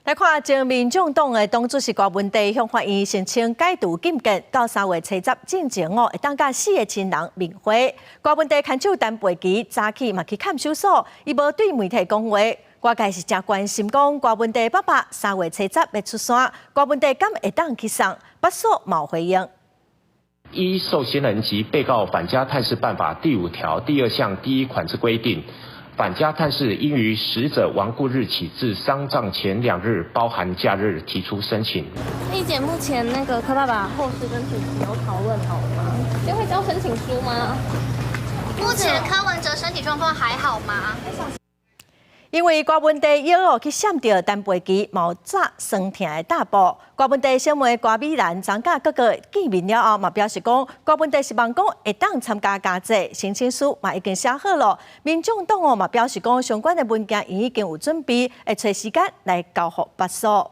來看前民眾黨的黨主席柯文哲向法院申請解除禁見，到3月70進前哦，會當佮死的親人面會。柯文哲牽手陳佩琪早起嘛去看守所，伊無對媒體講話。外界是誠關心講柯文哲爸爸3月70欲出山，柯文哲敢會當去送？北所無回應。依受刑人及被告返家探視辦法第5條第2項第1款之規定，返家探視應於死者亡故日起至喪葬前2日，包含假日提出申請。麗姐，目前那個柯爸爸後事跟主席有討論好了嗎？今天會交申請書嗎？目前柯文哲身體狀況還好嗎？因為柯文哲腰哦去閃著陳培基，嘛有紮酸痛的大布。柯文哲小妹柯美蘭昨佮哥哥見面了後，嘛表示講，柯文哲希望講會當參加家祭，申請書嘛已經寫好囉。民眾黨哦嘛表示講，相關的文件已經有準備，會揣時間來交予北所。